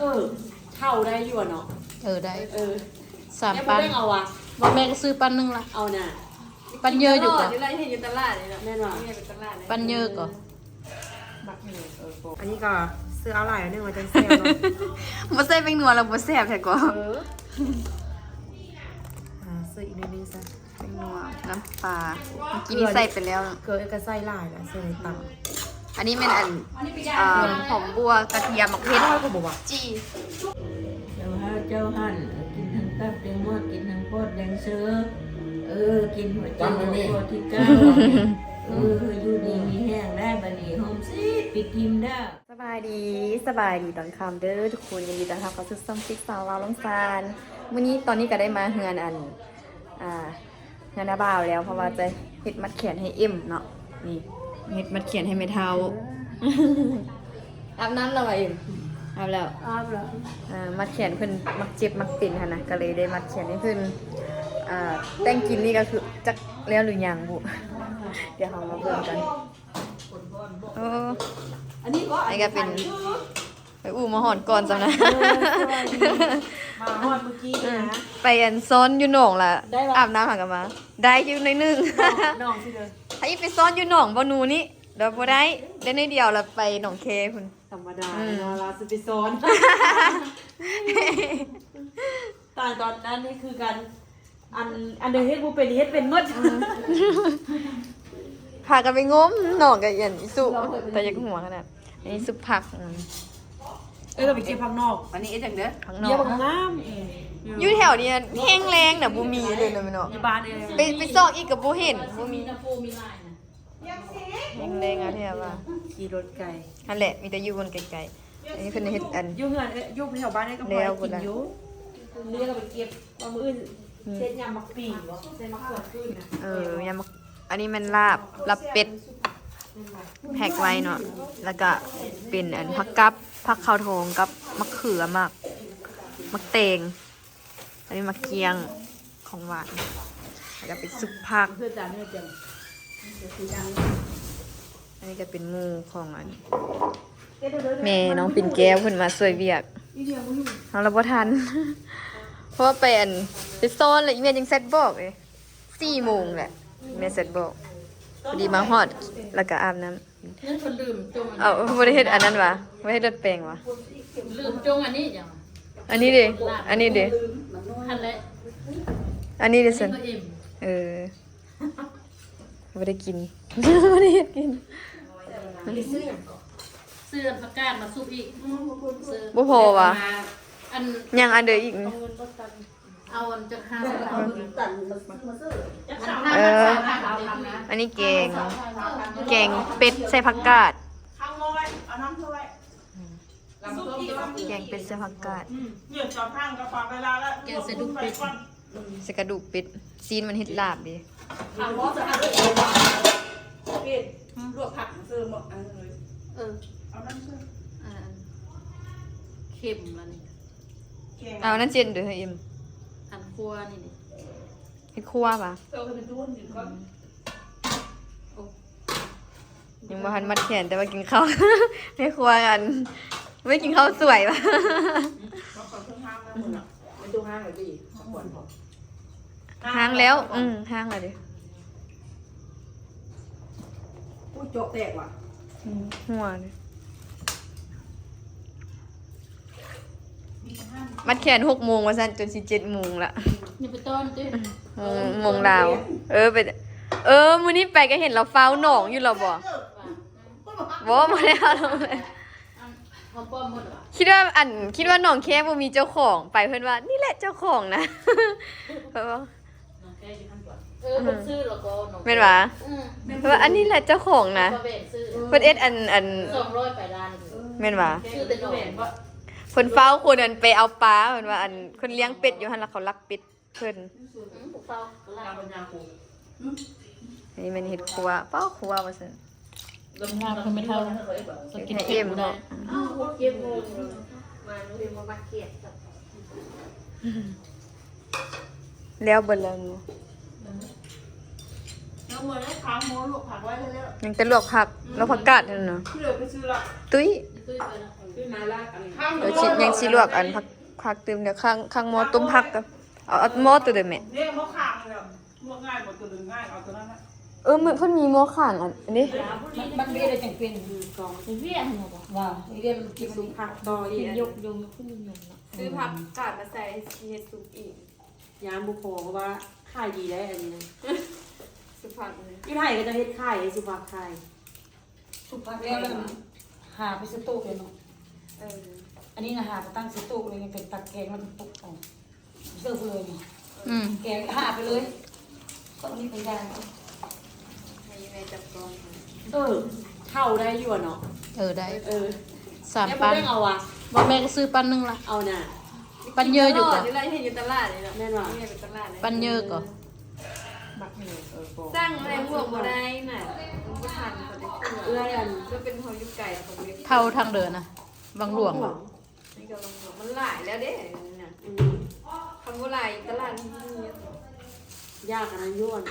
ເອີ ເຂົ້າໄດ້ຢູ່ເນາະ. ເອີ ໄດ້ ເອີ ສາມ ແລ້ວບໍ່ແບ່ງເອົາຫວາ? ບໍ່ແບ່ງ ຊື້ປັ້ນໜຶ່ງລະ. ເອົານະ ປັ້ນເຍີະຢູ່ກະ ຢູ່ລະ ເຫັນຢູ່ຕະຫຼາດນີ້ເນາະ. ແມ່ນຫວາ? ປັ້ນເຍີະກໍ ອັນນີ້ກໍຊື້ເອົາຫຼາຍໜຶ່ງວ່າຈັ່ງແຊບເນາະ. ບໍ່ໃສ່ແປ້ງນົວແລ້ວບໍ່ແຊບແທ້ກໍ. ເອີ ອ່າ ຊື້ອີກໜ້ອຍໜຶ່ງຊະ. ແປ້ງນົວ ນ້ຳປາ ເມື່ອກີ້ນີ້ໃສ່ໄປແລ້ວ. ເກືອກໍໃສ່ຫຼາຍລະ ໃສ່ຫຼາຍຕຳ. ອັນນີ້ແມ່ນອັນ ເອີ ຫອມບົ່ວ ກະທຽມ ໝາກເຜັດ ຈີ່. ເຈົ້າຫາເຈົ້າຫັ້ນ ກິນທັງຕັບແດງໝວກ ກິນທັງປອດແດງເຊີ ເອີ ກິນຫົວໃຈຫົວຂໍ້ທີ່ເກົ້າ ເອີ ຢູ່ດີມີແຮງໄດ້ ບັດນີ້ໂຮມຊີດປິດຖິ້ມເດີ້. ສະບາຍດີ ສະບາຍດີຕອນຄ່ຳເດີ້ທຸກຄົນ ຍິນດີຕ້ອນຮັບເຂົ້າສູ່ຊ່ອງຊິດສາວລາວລົງສານ. ມື້ນີ້ ຕອນນີ້ກໍໄດ້ມາເຮືອນອັນ ອ່າ ເຮືອນນ້າບ່າວແລ້ວ ເພາະວ່າຈະເຮັດມັດແຂນໃຫ້ເອັມເນາະ. ນີ້ ເຮັດມັດແຂນໃຫ້ແມ່ເຖົ້າ. ອາບນ້ຳແລ້ວຫວາເອັມ? ອາບແລ້ວ ອາບແລ້ວ. ອ່າ ມັດແຂນເພິ່ນມັກເຈັບມັກເປັນຫັ້ນນະ ກໍເລີຍໄດ້ມັດແຂນໃຫ້ເພິ່ນ. ອ່າ ແຕ່ງກິນນີ້ກໍຄືຈັກແລ້ວຫຼືຍັງບຸ ດຽວເຮົາມາເບິ່ງກັນ. ໂອ້ ອັນນີ້ກໍ ອັນນີ້ກໍເປັນ ໄປອູ່ມາຮອດກ່ອນຊ້ຳນະ. ເອີ ສະບາຍດີ ມາຮອດມື້ກີ້ນີ້ນະ. ໄປອັນຊ້ອນຢູ່ໜອງລະ ໄດ້ຫວາ? ອາບນ້ຳຫາກັນມາ ໄດ້ຢູ່ໜ້ອຍໜຶ່ງ. ໜອງ ໜອງຊິເດີ ໄປ ໄປຊ້ອນຢູ່ໜອງບໍ່ນູນີ້ ແລ້ວບໍ່ໄດ້ ໄດ້ໜ້ອຍດຽວ ແລ້ວໄປໜອງແຄພຸ້ນ. ທຳມະດາ ອືມ ເນາະ ລາວຊິໄປຊ້ອນ. ຕາຍ ຕອນນັ້ນນີ້ຄືກັນ ອັນ ອັນໃດເຮັດບໍ່ເປັນ ເຮັດເປັນໝົດ. ອືມ ພາກັນໄປງົມ ນ້ອງກັບອັນອີສຸ ຕາຢາກຫົວຂະໜາດ. ອັນນີ້ຊຸບຜັກ. ອືມ ເອີ ກໍໄປເກັບຜັກນອກ. ອັນນີ້ເຮັດຫຍັງເດີ? ຜັກນອກ ເກັບຜັກງາມ. ອືມ ຢູ່ແຖວນີ້ແຮງແລ້ງນະ ບໍ່ມີເລີຍນະແມ່ເນາະ. ຢູ່ບ້ານເອີ ໄປ ໄປຊອກອີກກໍບໍ່ເຫັນ ບໍ່ມີ ມີແຕ່ປູມີຫຼາຍນະ. ແຮງແລ້ງອະແທ້ວ່າ ຂີ່ລົດໄກ ຫັ້ນແຫຼະ ມີແຕ່ຢູ່ບ່ອນໄກໆ. ອັນນີ້ເພິ່ນເຮັດອັນ ຢູ່ເຮືອນ ເອີ ຢູ່ແຖວບ້ານນີ້ກໍພໍໄດ້ກິນຢູ່. ນີ້ກໍໄປເກັບວ່າມື້ອື່ນ ອືມ ເຮັດຍຳໝາກປີບໍ່ ໃສ່ໝາກເຂືອຟື້ນນະ. ເອີ ຍຳໝາກ ອັນນີ້ແມ່ນລາບ ລາບເປັດ ແພັກໄວ້ເນາະ. ແລ້ວກະເປັນອັນຜັກກັບ ຜັກຂາວທອງກັບໝາກເຂືອ ໝາກ ໝາກແຕງ. ອັນນີ້ໝາກກ້ຽງ ຂອງຫວານ ແລ້ວກໍເປັນຊຸບຜັກ. ອັນນີ້ກໍເປັນໝູ່ຂອງອັນ ແມ່ນ້ອງປິ່ນແກ້ວ ເພິ່ນມາຊ່ວຍວຽກ ເຮົາລະບໍ່ທັນ ເພາະວ່າໄປອັນ ໄປຊ້ອນ ແລ້ວອີແມ່ຍັງແຊັດບອກເດ້ ສີ່ໂມງແຫຼະ ແມ່ແຊັດບອກ. ພໍດີມາຮອດ ແລ້ວກໍອາບນ້ຳ. ຍັງບໍ່ລືມຈົ່ງອັນ ເອົາ ບໍ່ໄດ້ເຮັດອັນນັ້ນຫວາ? ບໍ່ໄດ້ເຮັດດັດແປງຫວາ? ລືມຈົ່ງອັນນີ້ຫຍັງ? ອັນນີ້ເດ ອັນນີ້ເດ ຫັ້ນແຫຼະ. ອັນນີ້ເດຊັ້ນ ເອີ ບໍ່ໄດ້ກິນ ບໍ່ໄດ້ເຮັດກິນ. ຊື້ຫຍັງເກາະ? ຊື້ອັນຜັກກາດມາຊຸບອີກ. ບໍ່ພໍຫວາ? ອັນ ຍັງອັນເດີອີກ. ເອົາອັນຈັກຫ້າ ເອີ ອັນນີ້ແກງ ແກງເປັດໃສ່ຜັກກາດ ແກງເປັດໃສ່ຜັກກາດ ແກງໃສ່ດຸກເປັດ ໃສ່ກະດູກເປັດ. ຊີ້ນມັນເຮັດລາບເດ້. ເປັດລວກຜັກເສີມບໍ່? ເອີ ເອີ ເອົານ້ຳເສີມ ເຄັມລະນີ້. ເອົານັ້ນເຊັ່ນເດີເຮີ້ຍ ເອັມ ອັນຄົວນີ້ ເຮັດຄົວຫວາ? ເອີ ເຮັດຄົວນີ້ກ່ອນ. ຍັງບໍ່ທັນມັດແຂນ ແຕ່ວ່າກິນເຂົ້າ ແມ່ຄົວອັນ ໄວ້ກິນເຂົ້າສວຍຫວາ? ຫ້າງແລ້ວ ອືມ ຫ້າງແລ້ວເດ້. ອຸ້ຍ ເຈາະແຕກຫວາ? ອືມ ຮົ່ວເດ້. ມັດແຂນຫົກໂມງວ່າຊັ້ນ ຈົນຊິເຈັດໂມງລະ. ຢ່າໄປຕ້ອນຕິ. ໂມງ ໂມງລາວ. ເອີ ໄປ ເອີ ມື້ນີ້ໄປກໍເຫັນລາວເຝົ້າໜອງຢູ່ລະບໍ່? ບໍ່ ບໍ່ໄດ້ເອົາລົງເລີຍ. ຄິດວ່າ ອັນ ຄິດວ່າໜອງແຄບໍ່ມີເຈົ້າຂອງ ໄປເພິ່ນວ່າ ນີ້ແຫຼະເຈົ້າຂອງນະ. ເພິ່ນວ່າ ເອີ ເພິ່ນຊື້ແລ້ວກໍນ້ອງ ແມ່ນຫວາ? ອືມ ເພິ່ນວ່າ ອັນນີ້ແຫຼະເຈົ້າຂອງນະ. ເພິ່ນເຮັດອັນ ອັນ ສອງຮ້ອຍປາຍລ້ານ ແມ່ນຫວາ? ຊື້ແຕ່ນ້ອງ ເພິ່ນເຝົ້າຄົນອັນໄປເອົາປາ ເພິ່ນວ່າ ອັນ ຄົນລ້ຽງເປັດຢູ່ຫັ້ນ ແລ້ວເຂົາລັກເປັດເພິ່ນ. ອືມ ຜູ້ເຝົ້າກໍລັກ. ອັນນີ້ແມ່ນເຮັດຄົວ ປ້າ ຄົວວ່າຊັ້ນ. ລາບເພິ່ນໄມ່ເທົ່າ ເຮັດໃຫ້ເອັມເນາະ. ເກັບໝູ່ມາ ເຮັດມາເກັບ ແລ້ວເບິດແລ້ວ. ຍັງແຕ່ລວກຜັກ ລວກຜັກກາດຫັ້ນນະ. ຕຸ້ຍ ຕຸ້ຍໄປລະ. ເອີ ຊິ ຍັງຊິລວກອັນຜັກ ຜັກຕື່ມ ດຽວຂ້າງ ຂ້າງໝໍ້ຕົ້ມຜັກກ່ອນ. ເອົາ ເອົາໝໍ້ໂຕໃດແມ່? ເດ້ ໝໍ້ຂ້າງນັ້ນແຫຼະ ລວກງ່າຍບໍ່? ໂຕເດີມງ່າຍ ເອົາໂຕນັ້ນນະ. ເອີ ມັນ ເພິ່ນມີໝໍ້ຂ້າງອັນນີ້ ມັນ ມັນເວລາຈັ່ງເປັນ ອືມ ກອງ ເວລາຫັ້ນນະ ວ່າເວລາມັນກິນ ສຸກຜັກຕໍ່ອີກ ຍົກ ຍົກ ຍົກຂຶ້ນ ຍົກເນາະ. ຊື້ຜັກກາດມາໃສ່ ຊິເຮັດຊຸບອີກ. ຢ້ານບໍ່ພໍ ເພາະວ່າຂາຍດີໄດ໋ອັນນີ້ນະ ສຸບຜັກນີ້. ຢູ່ໄທເຂົາເຈົ້າເຮັດຂາຍເດ້ ສຸບຜັກຂາຍ. ສຸບຜັກແລ້ວ ແລ້ວຫາໄປສະໂຕກເລີຍເນາະ. ເອີ ອັນນີ້ນະ ຫາໄປຕັ້ງສະໂຕກເລີຍ ເປັນຕັກແກງແລ້ວມັນຕົກອອກ ເຊີບເລີຍນີ້. ອືມ ແກງຫາໄປເລີຍ ເອົານີ້ໄປຢ່າງ ໃຫ້ແມ່ຈັບກ້ອງ. ເອີ ເທົ່າໄດ້ຢູ່ອະເນາະ. ເອີ ໄດ້ ເອີ ສາມປັນ. ແມ່ບໍ່ແບ່ງເອົາຫວາ? ບໍ່ ແມ່ກໍຊື້ປັນໜຶ່ງລະ. ເອົານະ ປັນເຍີຢູ່ກໍ ນີ້ລະ ເຫັນຢູ່ຕະຫຼາດນີ້ລະ. ແມ່ນຫວາ? ນີ້ເປັນຕະຫຼາດ ປັນເຍີກໍ ເອີ ສັ່ງແລ້ວບໍ່ໄດ້ນະ ບໍ່ທັນເຂົາໄດ້. ເອື້ອຍອັນ ກໍເປັນເຮົາຢູ່ໄກ ເທົ່າທາງເດີນນະ ວັງຫຼວງ. ນີ້ກໍມັນຫຼາຍແລ້ວເດ້ນີ້ນະ. ອືມ ຄັນບໍ່ຫຼາຍຕະຫຼາດນີ້ ຢາກອັນນັ້ນຢູ່ ອັນ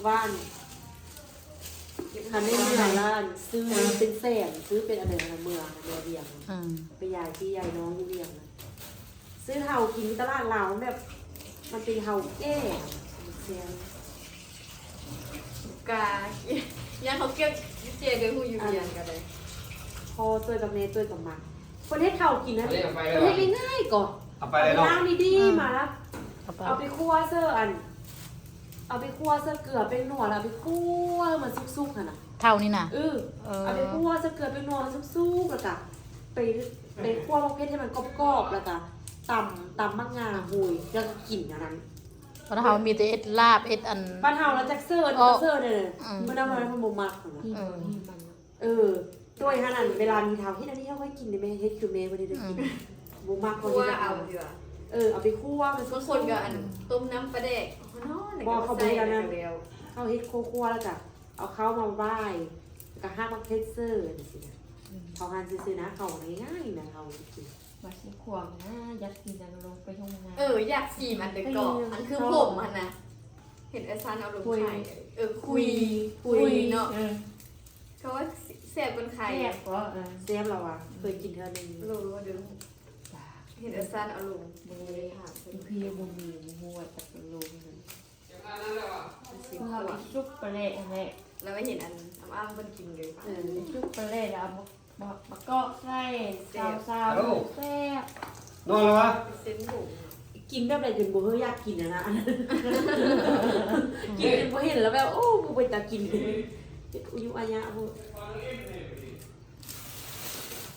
ວ່າ ຄັນໄດ້ເມືອລະ ອັນ ຊື້ເປັນແສນ ຊື້ເປັນອັນໃດ ອັນເມືອ ເມືອວຽງ. ອືມ ໄປຢາຍພີ່ຢາຍນ້ອງຢູ່ວຽງນະ ຊື້ເຂົ້າກິນຕະຫຼາດລາວ ມັນແບບ ມັນເປັນເຂົ້າແກ່ແຊວ ກະ ຢ້ານເຂົາເກັບຢູ່ເຈ ໄປຮູ້ຢູ່ວຽງກໍໄດ້. ພໍ່ຕົວກັບແມ່ຕົວກັບມັນ ເພິ່ນເຮັດເຂົ້າກິນນັ້ນ ເພິ່ນເຮັດງ່າຍໆກໍ ເອົາໄປເລີຍເນາະ ເອົາໄປລ້າງດີໆ ອືມ ມາລະ ເອົາໄປ ເອົາໄປຂົ້ວເຊີອັນ ເອົາໄປຂົ້ວເຊີເກືອແປ້ງນົວ ແລ້ວເອົາໄປຂົ້ວໃຫ້ມັນສຸກໆຫັ້ນນະ ເທົ່ານີ້ນະ. ເອີ ເອີ ເອົາໄປຂົ້ວເຊີເກືອແປ້ງນົວໃຫ້ສຸກໆ ແລ້ວກະໄປ ໄປຂົ້ວໝາກເຜັດໃຫ້ມັນກອບໆ ແລ້ວກະຕຳ ຕຳໝາກງາໂຮຍ ແລ້ວກໍກິນອັນນັ້ນ. ບ້ານເຮົາມີແຕ່ເຮັດລາບ ເຮັດອັນ ບ້ານເຮົາລະຈັກເຊີ ເອີ ເຊີເດີ ອືມ ເພິ່ນເອົາມາໃຫ້ເພິ່ນບໍ່ມັກຫັ້ນນະ. ເອີ ເອີ ໂດຍຫັ້ນ ອັນເວລາມີເທົ່າເຮັດອັນນີ້ເຮົາຄ່ອຍກິນເດ້ແມ່ ເຮັດຄືແມ່ບໍ່ໄດ້ກິນ ອືມ ບໍ່ມັກ ເຂົາເຮັດເອົາ ເອີ ເອົາໄປຂົ້ວ ບາງຄົນກໍອັນຕົ້ມນ້ຳປາແດກຮ້ອນໆ ບໍ່ ເຂົາບໍ່ເຮັດອັນນັ້ນ ເຂົາເຮັດຂົ້ວໆ ແລ້ວກະເອົາເຂົ້າມາຫວ່າຍ ແລ້ວກະຫັກໝາກເຜັດເຊີຈັ່ງຊີ້ນະ. ອືມ ເຂົາຫັ່ນຊື່ໆນະ ເຂົາງ່າຍໆນະ ເຮົາກິນ ວ່າຊິຂວາງນະ ຢາກກິນອັນລົງໄປໂຮງງານ ເອີ ຢາກຊີມອັນເດກອກ ອັນຄືຜົມຫັ້ນນະ ເຫັນອາຈານເອົາລົງຂາຍ ເອີ ຄຸຍ ຄຸຍເນາະ ເອີ ເຂົາວ່າແຊບກວ່າຂາຍ ແຊບບໍ່ ເອີ ແຊບລະວ່າ ເຄີຍກິນເທື່ອໜຶ່ງ ໂລເດີ ເຫັນອາຈານເອົາລົງ ບໍ່ໄດ້ຖາມເພິ່ນ ເພິ່ນບໍ່ມີ ບໍ່ຮູ້ວ່າຈັກໂລ. ເຮົາກິນຊຸບປາແຫຼະຫັ້ນແຫຼະ ແລ້ວມາເຫັນອັນອ້ຳໆເພິ່ນກິນເລີຍ ເອີ ຊຸບປາແຫຼະແລ້ວເອົາໝາກ ໝາກ ໝາກກອກໃສ່ ແຊບ ຊາວໆ ແຊບ. ນອນແລ້ວຫວາ? ເສັ້ນຫູ ກິນແບບໃດຈົນບໍ່ເຮີ້ຢາກກິນຫັ້ນນະ ກິນຈົນບໍ່ເຫັນແລ້ວແບບ ໂອ້ ບໍ່ເປັນຕາກິນ ເປັນອຸຍຸອາຍະພຸ້ນ.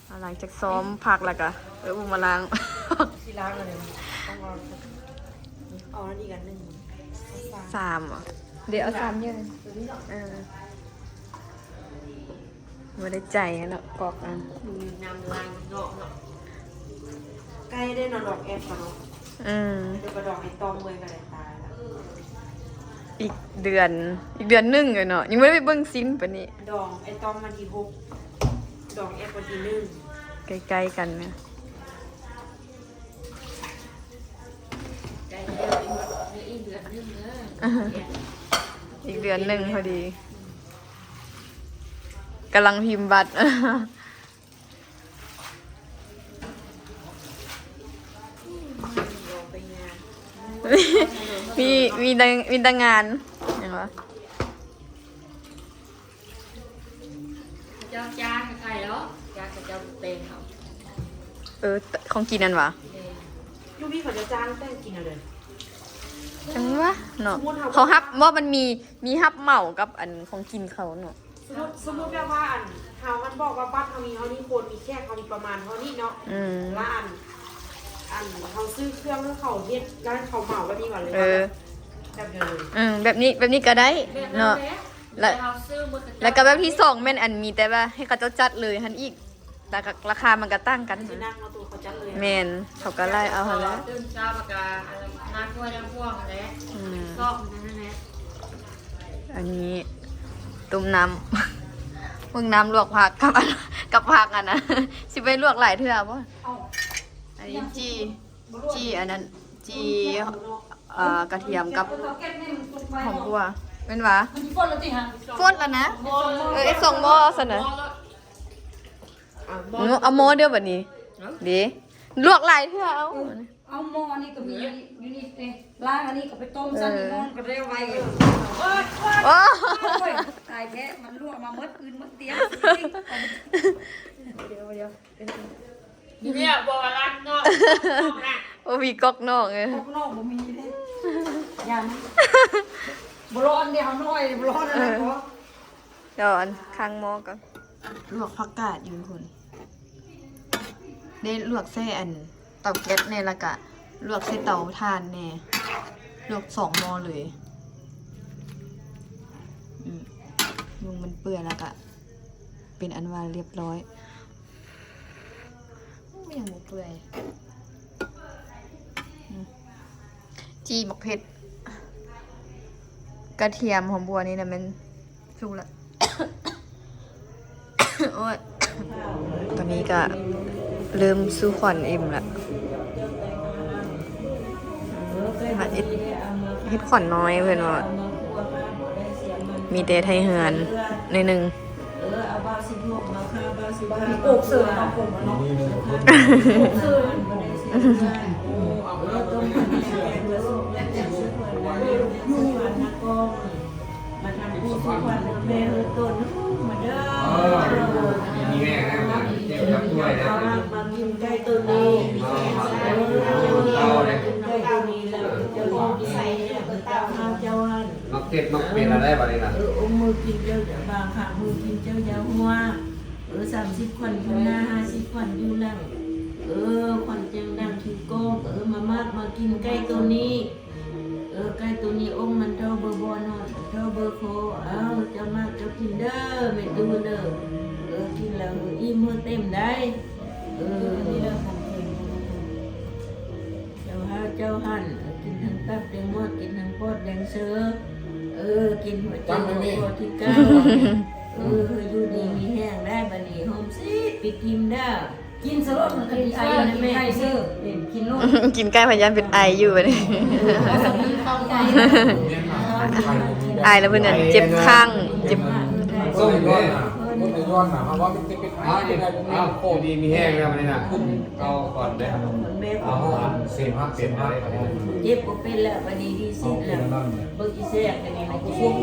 ອ່າ ຫຼັງຈາກຊ້ອມຜັກແລ້ວກະ ເອີ ອຸມາລ້າງ ຊິລ້າງອັນນີ້ ຕ້ອງເອົາ ເອົາອັນນີ້ກັນໜຶ່ງ ສາມ ສາມເຫາະ ເດ ເອົາສາມເຢີ ບໍ່ໄດ້ໃຈເນາະ ກອກອັນ ອືມ ນ້ຳລ້າງນອກເນາະ ໃກ້ໄດ້ເນາະ ດອກແອັບເນາະ ອືມ ແຕ່ວ່າດອກໄອ້ຕ້ອມເມື່ອຍກໍໄດ້ຕາຍລະ ອີກເດືອນ ອີກເດືອນໜຶ່ງເລີຍເນາະ ຍັງບໍ່ໄດ້ໄປເບິ່ງຊິນປານນີ້ ດອງໄອ້ຕ້ອມວັນທີຫົກ ດອງແອັບວັນທີໜຶ່ງ ໃກ້ໆກັນນະ ໃກ້ແລ້ວ ອີກເດືອນໜຶ່ງເດີ ອີກເດືອນໜຶ່ງພໍດີ ກຳລັງພິມບັດ ມີ ມີແຕ່ ມີແຕ່ງານ ແມ່ນບໍ່? ເຂົາເຈົ້າຈ້າງໃຫ້ເນາະ ຈ້າງເຂົາເຈົ້າແຕ່ງເອົາ ເອີ ຂອງກິນນັ້ນຫວາ? ແມ່ນ ຢູ່ພີ້ເຂົາເຈົ້າຈ້າງແຕ່ງກິນເອົາເດີ ຈັ່ງຫວາເນາະ ສົມມຸດເຮົາ ເຂົາຮັບບໍ່ ມັນມີ ມີຮັບເໝົາກັບອັນຂອງກິນເຂົາເນາະ ສົມມຸດ ສົມມຸດແບບວ່າອັນ ເຮົາມັນບອກວ່າບັດເຮົາມີເທົ່ານີ້ ຄົນມີແຂກເຮົາມີປະມານເທົ່ານີ້ເນາະ ອືມ ລະອັນ ອັນເຮົາຊື້ເຄື່ອງໃຫ້ເຂົາເຮັດ ລະເຂົາເໝົາແບບນີ້ວ່າ ຫຼືວ່າ ເອີ ແບບ ແບບເດີມ ອືມ ແບບນີ້ ແບບນີ້ກໍໄດ້ເນາະ ແບບນັ້ນແຫຼະ ລະ ແຕ່ເຮົາຊື້ໝົດ ລະກໍແບບທີສອງແມ່ນອັນມີແຕ່ວ່າໃຫ້ເຂົາເຈົ້າຈັດເລີຍຫັ້ນອີກ ລະກໍລາຄາມັນກໍຕ່າງກັນ ຊິໜັກເນາະ ໂຕເຂົາຈັດເລີຍ ແມ່ນ ເຂົາກໍໄລ່ເອົາຫັ້ນແຫຼະ ຕື່ນເຊົ້າແລ້ວກໍອັນນັ້ນ ນ້ຳຖ້ວຍນ້ຳພວງຫັ້ນແຫຼະ ອືມ ຊອກມັນຫັ້ນແຫຼະ ອັນນີ້ຕົ້ມນ້ຳ ເບິ່ງນ້ຳລວກຜັກກັບອັນ ກັບຜັກອັນນັ້ນ ຊິໄປລວກຫຼາຍເທື່ອບໍ່? ເອົ້າ ອັນນີ້ຈີ່ ຈີ່ອັນນັ້ນ ຈີ່ ເອີ ກະທຽມກັບຫອມບົວ ແມ່ນຫວາ? ມັນຊິຟົດແລ້ວຕິຫະ? ຟົດແລ້ວນະ ເອີ ເຮັດສອງໝໍ້ຊັ້ນນະ. ເອົາໝໍ້ເດີ້ບັດນີ້ ເອົ້າ ເດ້ ລວກຫຼາຍເທື່ອ ເອົາ ເອົາໝໍ້ນີ້ກໍມີຢູ່ນີ້ເດ້ ລ້າງອັນນີ້ກໍໄປຕົ້ມຊັ້ນ ເອີ ໝໍ້ກໍໄດ້ໄວ ໂອ້ຍ ຕາຍແທ້ ມັນລວກມາໝົດອື່ນໝົດຕຽງ ເດີ ບໍ່ວ່າລັກນອກ ບໍ່ມີກອກນອກເອີຍ ກອກນອກບໍ່ມີເດ້ ຢ້ານບໍ່ຮ້ອນເດ້ ເຮົານ້ອຍບໍ່ຮ້ອນອັນນັ້ນບໍ່ ດຽວອັນຄ້າງໝໍ້ກ່ອນ ລວກຜັກກາດຢູ່ພຸ້ນ ໄດ້ລວກໃສ່ອັນເຕົາແກັສແດ່ ແລ້ວກະລວກໃສ່ເຕົາຖ່ານແດ່ ລວກສອງໝໍ້ເລີຍ ອືມ ລວກມັນເປື່ອຍ ແລ້ວກະເປັນອັນວ່າລຽບຮ້ອຍ ໂອ້ ຍັງບໍ່ເປື່ອຍ ອືມ ຈີ່ໝາກເຜັດ ກະທຽມ ຫອມບົ່ວ ນີ້ນະແມ່ນສຸກລະ ໂອ້ຍ ຕອນນີ້ກະເລີ່ມສູ່ຂວັນອີ່ມລະ ມາເຮັດ ເຮັດຂວັນນ້ອຍເພິ່ນວ່າ ມີແຕ່ໄຖເຮືອນໜ້ອຍໜຶ່ງ. ເອີ ເອົາບ່າວສິບຫົກມາຄ່າ ບ່າວສິບຫ້າ ມີໂກກເສີມເນາະ ໂກກເນາະ ໂກກເສີມ ເອີ ຕົ້ມ ມາທຳບຸນສູ່ຂວັນນຳແມ່ເຮີ້ນຕົ້ນ ມາເດີ ເອີ ມີແມ່ນະ ເຈັບກັບຖ້ວຍນະ ມາກິນໄກ່ໂຕນີ້ ເອີ ກິນໄກ່ໂຕນີ້ແລ້ວ ເຈົ້າຂອງໃສ່ເຈົ້າ ເຈົ້າຫັ້ນ ມັກເຈັບມັກເປັນລະໄດ໋ບັດນີ້ນະ ເອີ ອົງມືກິນເຈົ້າ ບາງຂ້າງມືກິນເຈົ້າຢ່າຫົວ ເອີ ສາມສິບຂວັນຢູ່ໜ້າ ຫ້າສິບຂວັນຢູ່ຫຼັງ ເອີ ຂວັນຈັ່ງດັງຄືກ້ອງ ເອີ ມາມາກມາກິນໄກ່ໂຕນີ້ ເອີ ໄກ່ໂຕນີ້ອົງມັນທໍ່ເບີບໍ່ນອນ ມັນທໍ່ເບີຄໍ ເອົາ ເຈົ້າມາກເຈົ້າກິນເດີ ແມ່ຕູ້ເດີ ເອີ ກິນແລ້ວອີ່ມໃຫ້ເຕັມໄດ໋ ເອີ ເຈົ້າຫາເຈົ້າຫັ້ນ ກິນທັງຕັບແດງໝວດ ກິນທັງປອດແດງເຊີ ເອີ ກິນຫົວໃຈຫົວຄໍທີ່ເກົ່າ ເອີ ຢູ່ດີມີແຮງໄດ໋ ບັດນີ້ໂຮມຊີດປິດຖິ້ມເດີ ກິນຊະໂລດ ມັນກໍຊິໄອນະແມ່ ກິນໄກ່ເຊີ ກິນໂລດ ກິນໄກ່ພະຍານເປັນໄອຢູ່ບັດນີ້ ເອີ ເອົາສະບີເຂົ້າໄກ່ ອາຍແລ້ວເພິ່ນນັ້ນເຈັບຂ້າງ ເຈັບ ເອີ ຄົນໄປຍ້ອນນະ ເຮົາວ່າມັນຈະເປັນໄອ ເປັນໄອ ເອົາ ຢູ່ດີມີແຮງແລ້ວບັດນີ້ນະ ເອົາກ່ອນເດີ ເອົາເຮົາອັນເສມຮັກເສມຮັກ ເຈັບບໍ່ເປັນແລ້ວ ບັດນີ້ດີຊິດແລ້ວ ເບິ່ງອີແຊກອັນນີ້ນະ ກິນ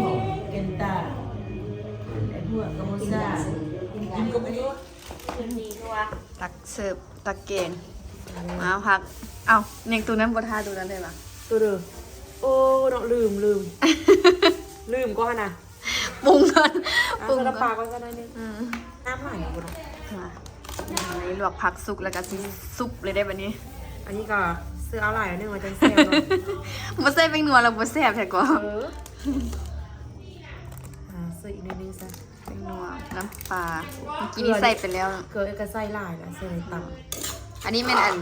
ກິນຕາ ໄອ້ພວກກໍບໍ່ຊາ ກິນກໍບໍ່ ຕັກເສີບ ຕັກແກງ ມາຜັກ ເອົ້າ ຍັງຕູ້ນັ້ນບໍ່ທາຕູ້ນັ້ນເລີຍຫວາ? ໂຕເດີ ໂອ້ ເນາະ ລືມ ລືມ ລືມກໍຫັ້ນນະ ປຸງກ່ອນ ອ່າ ປຸງກ່ອນ ໃສ່ນ້ຳປາກ່ອນ ໃສ່ໜ້ອຍໜຶ່ງ ອືມ ນ້ຳຫຼາຍຢູ່ເນາະ ມາ ອັນນີ້ລວກຜັກສຸກແລ້ວກໍຊິສຸບເລີຍເດ້ບັດນີ້ ອັນນີ້ກໍຊື້ເອົາຫຼາຍໜຶ່ງວ່າຈັ່ງແຊບເນາະ ບໍ່ໃສ່ແປ້ງນົວແລ້ວບໍ່ແຊບແທ້ກວ່າ ເອີ ອ່າ ຊື້ອີກໜ້ອຍໜຶ່ງຊະ. ແປ້ງນົວ ນ້ຳປາ ເມື່ອກີ້ນີ້ໃສ່ໄປແລ້ວ ເກືອກໍໃສ່ຫຼາຍລະ ໃສ່ຕຳ ອັນນີ້ແມ່ນອັນ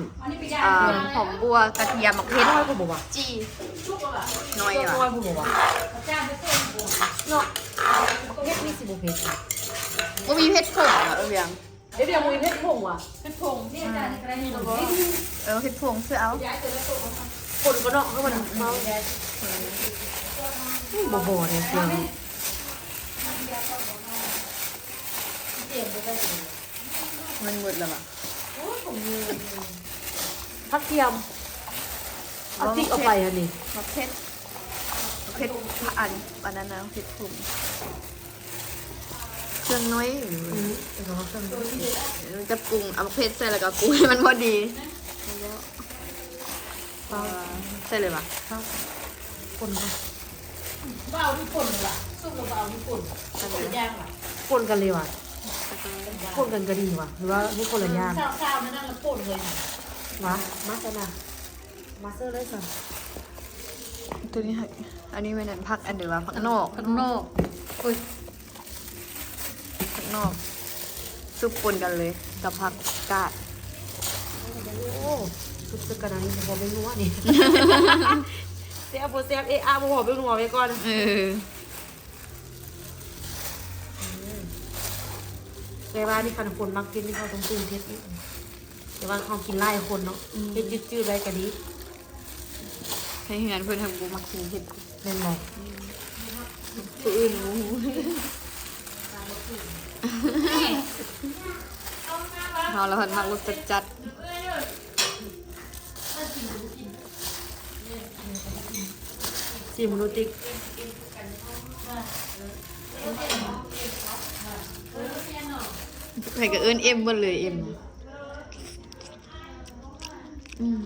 ເອີ ຫອມບົ່ວ ກະທຽມ ໝາກເຜັດ ນ້ອຍພຸ້ນບໍ່ວະ ຈີ່ ນ້ອຍຫວາ ນ້ອຍພຸ້ນບໍ່ວະ ເນາະ ເຜັດນີ້ຊິບໍ່ເຜັດ ບໍ່ມີເຜັດຜົງເນາະ ເອີ ຫວຽງ ເອີ ຫວຽງບໍ່ມີເຜັດຜົງຫວາ ເຜັດຜົງ ອ່າ ເອີ ເຜັດຜົງຊື້ເອົາ ຄົນກໍເນາະ ຄືມັນເມົາ ບໍ່ພໍເດ້ ມັນໝົດແລ້ວຫວາ ຜັກທຽມ ເອົາຕິກອອກໄປອັນນີ້ ໝາກເຜັດ ໝາກເຜັດ ອັນ ອັນນັ້ນນະ ເຜັດຜົງ ເຄື່ອງນ້ອຍ ອືມ ເອີ ເອົາເຄື່ອງນ້ອຍ ເອີ ຈະປຸງ ເອົາໝາກເຜັດໃສ່ ແລ້ວກໍປຸງໃຫ້ມັນພໍດີ ເອົາ ໃສ່ເລີຍຫວາ ຄົນ ບໍ່ເອົາທີ່ຄົນລະ ສຸກແລ້ວບໍ່ເອົາທີ່ຄົນ ຄົນລະຢ່າງລະ ຄົນກັນເລີຍຫວາ ຄົນກັນກໍດີຫວາ ຫຼືວ່າໃຫ້ຄົນລະຢ່າງ ຊາວໆ ນັ້ນລະຄົນເລີຍຫວາ ມາຊະນະ ມາເຊີເລີຍຊັ້ນ ໂຕນີ້ໃຫ້ ອັນນີ້ແມ່ນອັນຜັກ ອັນເດີວ່າຜັກນອກ ຜັກນອກ ໂອ້ຍ ຜັກນອກ ສຸບປົນກັນເລີຍກັບຜັກກາດ ໂອ້ ສຸບໃສ່ກັນອັນນີ້ ບໍ່ພໍແປ້ງນົວນີ້ ແຊບບໍ່ແຊບ ເອະອະ ບໍ່ພໍແປ້ງນົວໄວ້ກ່ອນ ເອີ ແຕ່ວ່ານີ້ຄັນຄົນມັກກິນນີ້ ເຮົາຕ້ອງປຸງເຜັດອີກ ແຕ່ວ່າເຮົາກິນຫຼາຍຄົນເນາະ ອືມ ເຮັດຈືດໆໄວ້ກໍດີ ໃນເຮືອນເພິ່ນຫັ້ນບໍ່ມັກກິນເຜັດ ແມ່ນບໍ່? ອືມ ຜູ້ອື່ນບໍ່ຮູ້ ແມ່ ເອົາມາ ເຮົາລະພັດມັກລົດຈັດໆ. ຊີມເບິ່ງດູຕິກ. ໃຜກໍເອີ້ນເອັມເບິດເລີຍ ເອັມ. ອືມ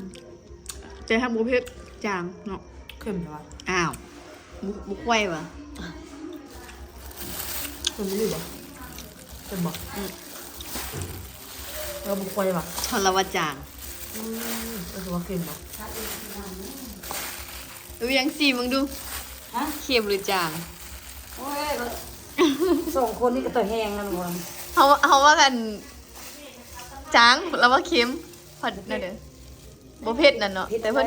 ແຕ່ຖ້າບໍ່ເຜັດ ຈາງເນາະ. ເຄັມແທ້ວະ. ອ້າວ ບໍ່ ບໍ່ຄ່ອຍຫວາ? ເຄັມອີ່ຫຼີຫວາ? ເຄັມບໍ່? ອືມ ເອີ ບໍ່ຄ່ອຍຫວາ? ເພາະລາວວ່າຈາງ. ອືມ ກໍຖືວ່າເຄັມເນາະ. ວຽງຊີມເບິ່ງດູ. ຮະ? ເຄັມຫຼືຈາງ? ໂອ້ຍ ສອງຄົນນີ້ກໍຕາແຮງນຳກັນ. ເຮົາ ເຮົາວ່າກັນ ຈາງ ລາວວ່າເຄັມ ເພາະນັ້ນເດີ ບໍ່ເຜັດນັ້ນເນາະ. ແຕ່ເພິ່ນ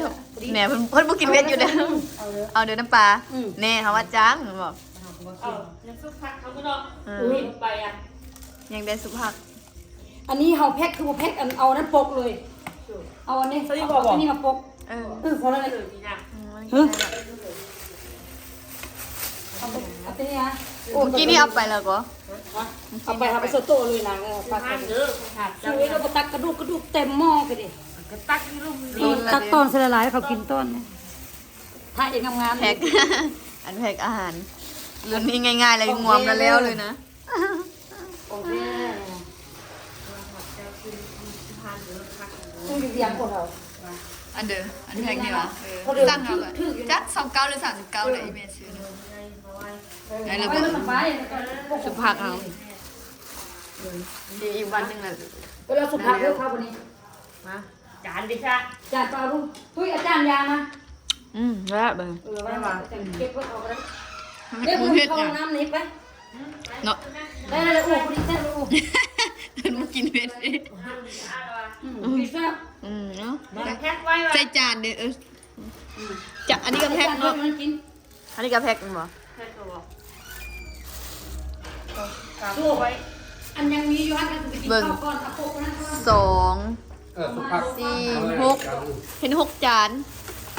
ແນ່ ເພິ່ນ ເພິ່ນບໍ່ກິນເຜັດຢູ່ເດ້. ເອົາເດີ ເອົາເດີນ້ຳປາ. ອືມ ແນ່ ເຮົາວ່າຈາງ ແມ່ນບໍ່? ເອົາ ຍັງຊຸບຜັກເຮົາເນາະ. ອືມ ໄປອະ ຍັງໄດ້ຊຸບຜັກ. ອັນນີ້ເຮົາແພັກຄືບໍ່ແພັກ ອັນ ເອົາອັນນັ້ນປົກເລີຍ. ເອົາອັນນີ້ ເອົາອັນນີ້ມາປົກ. ເອີ ເອີ ພໍແລ້ວ. ອືມ ເອີ ເອົາໄປ ເອົາໄປນີ້ນະ. ໂອ້ ກີ້ນີ້ເອົາໄປແລ້ວກໍ ເອົາໄປ ເອົາໄປໂຊໂຕ້ເລີຍນາງ. ເອີ ຕັກ ຕັກ ຕັກກະດູກ ກະດູກເຕັມໝໍ້ໄປເດ. ຕັກຕອນໃສ່ຫຼາຍໆ ເຂົາກິນຕອນນີ້. ຖ້າເອງງາມໆ ແພັກ ອັນແພັກອາຫານ ລຸ້ນນີ້ງ່າຍໆ ແລ້ວງວມແລ້ວເລີຍນະ. ຂອງແທ້ ອັນເດີ ອັນແພັກນີ້ຫວາ? ເອີ ສັ່ງເອົາ ຈັກຊາວເກົ້າ ຫຼື ສາມສິບເກົ້າ ເລີຍ ອີ່ແມ່ຊື້. ແລ້ວເບິ່ງ ສຸບຜັກເຮົາ ອີກວັນໜຶ່ງລະ ເອີ ສຸບຜັກເດີ ເຂົ້າບັດນີ້. ມາ ຈານເດຊະ ຈານເປົ່າລູກ. ຕຸ້ຍ ເອົາຈານຢາມາ. ອືມ ແລ້ວເບິ່ງ ເອີ ໄວ້ວ່າ ເກັບເພິ່ນເອົາກໍໄດ້. ເຮັດ ເຮັດເຂົ້ານ້ຳນີ້ໄປເນາະ. ໄດ້ແລ້ວ. ໂອ້ ພໍດີແຊບ. ໂອ້ ເພິ່ນບໍ່ກິນເຜັດ. ອືມ ດີແຊບ. ອືມ ເອົາ ແພັກໄວ້ ໃສ່ຈານເດີ. ເອີ ຈະ ອັນນີ້ກໍແພັກເນາະ. ອັນນີ້ກໍແພັກແມ່ນບໍ່? ແພັກແລ້ວບໍ່? ອັນຍັງມີຢູ່ຫັ້ນ ເບິ່ງ ສອງ ເອີ ສຸພາບ ສີ່ ຫົກ ເຫັນຫົກຈານ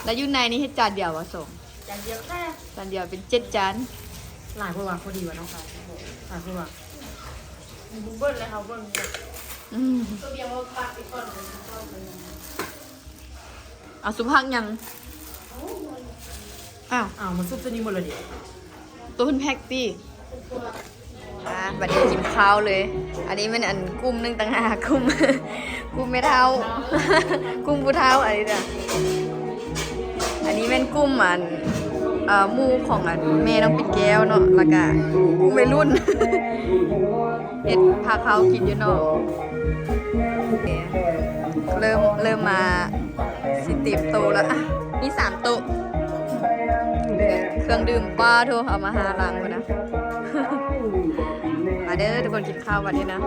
ແລ້ວຢູ່ໃນນີ້ເຮັດຈານດຽວຫວາ? ສອງ ຈານດຽວແທ້ ຈານດຽວເປັນເຈັດຈານ. ຫຼາຍກວ່າ ພໍດີວ່າເນາະ ຫຼາຍກວ່າ ເບິ່ງແລ້ວເຮົາເບິ່ງ. ອືມ ເອົາ ສຸພາກຫຍັງ? ອ້າວ ອ້າວ ມັນສຸບໂຕນີ້ໝົດແລ້ວເດ. ໂຕເພິ່ນແພັກຕິ. ອ່າ ບັດນີ້ກິນເຂົ້າເລີຍ. ອັນນີ້ແມ່ນອັນກຸ່ມໜຶ່ງຕ່າງຫາກ ກຸ່ມ ກຸ່ມແມ່ເຖົ້າ ກຸ່ມຜູ້ເຖົ້າ. ອັນນີ້ນະ ອັນນີ້ແມ່ນກຸ່ມອັນ ເອີ ໝູ່ຂອງອັນແມ່ນ້ອງປິ່ນແກ້ວເນາະ ແລ້ວກະກຸ່ມໄວລຸ້ນ. ເຮັດພາເຂົ້າກິນຢູ່ນອກ. ເລີ່ມ ເລີ່ມມາຊິເຕັມໂຕະລະ ມີສາມໂຕະ. ເຄື່ອງດື່ມ ປ້າໂທ້ ເອົາມາຫ້າລັງພຸ້ນນະ. ມາເດີທຸກຄົນ ກິນເຂົ້າບັດນີ້ນະ. ເ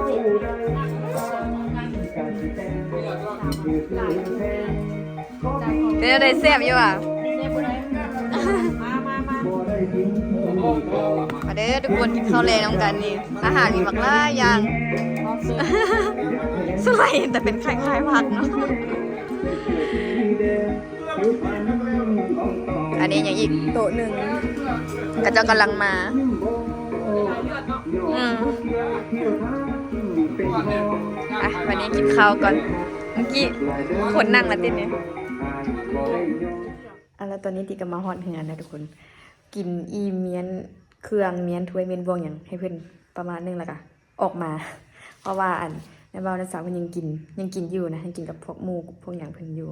ປັນຈັ່ງໃດ ແຊບຢູ່ຫວາ? ມາ ມາ ມາ ມາເດີທຸກຄົນ ກິນເຂົ້າແລງນຳກັນນີ້. ອາຫານມີບັກຫຼາຍຢ່າງ. ສ່ວນຫຼາຍເຫັນແຕ່ເປັນຄ້າຍໆ ຜັກເນາະ. ອັນນີ້ຫຍັງອີກ? ໂຕະໜຶ່ງ ເຂົາເຈົ້າກຳລັງມາ. ອືມ ອ່ະ ວັນນີ້ກິນເຂົ້າກ່ອນ. ເມື່ອກີ້ຄົນນັ່ງລະຕິດນີ້. ອ່ະ ແລ້ວຕອນນີ້ຕິກະມາຮອດເຮືອນແລ້ວທຸກຄົນ. ກິນອີ່ມ ມ້ຽນເຄື່ອງ ມ້ຽນຖ້ວຍ ມ້ຽນບ່ວງຫຍັງໃຫ້ເພິ່ນປະມານໜຶ່ງ ແລ້ວກະອອກມາ ເພາະວ່າອັນ ແມ່ເວົ້ານ້າສາວເພິ່ນຍັງກິນ ຍັງກິນຢູ່ນະ ຍັງກິນກັບພວກໝູ່ພວກຫຍັງເພິ່ນຢູ່.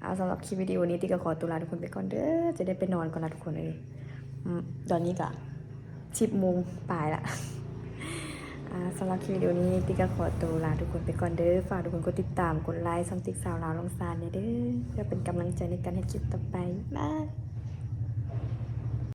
ອ່າ ສຳລັບຄລິບວິດີໂອນີ້ ຕິກະຂໍຕົວລາທຸກຄົນໄປກ່ອນເດີ ຈະໄດ້ໄປນອນກ່ອນລະທຸກຄົນເອີຍ. ອືມ ຕອນນີ້ກະສິບໂມງປາຍລະ. ອ່າ ສຳລັບຄລິບວິດີໂອນີ້ ຕິກະຂໍຕົວລາທຸກຄົນໄປກ່ອນເດີ. ຝາກທຸກຄົນກົດຕິດຕາມ ກົດໄລຄ໌ ຊ່ອງຕິກສາວລາວລ້ອງຊານແດ່ເດີ ເພື່ອເປັນກຳລັງໃຈໃນການເຮັດຄລິບຕໍ່ໄປ. ບາຍ.